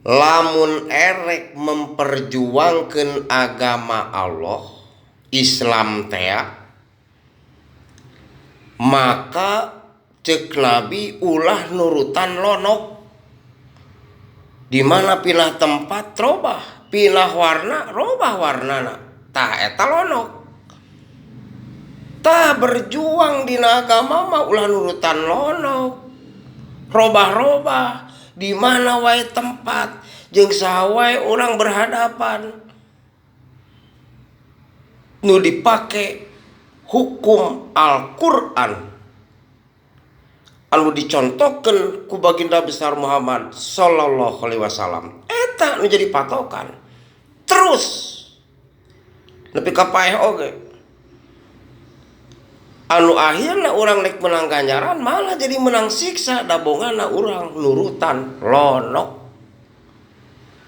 Lamun erek memperjuangkan agama Allah Islam tea, maka cek Nabi ulah nurutan lonok. Di mana pindah tempat robah, pindah warna robah warnana, tah eta lonok. Tah berjuang dina agama mah ulah nurutan lonok, robah-robah di mana wae tempat jeung saha wae urang berhadapan, nu dipake hukum Al-Qur'an anu dicontohkeun ku baginda besar Muhammad sallallahu alaihi wasallam, eta nu jadi patokan terus nepi ka paeh oge. Anu akhirna urang rek menang ganjaran malah jadi menang siksa, dabongana urang nurutan lonok.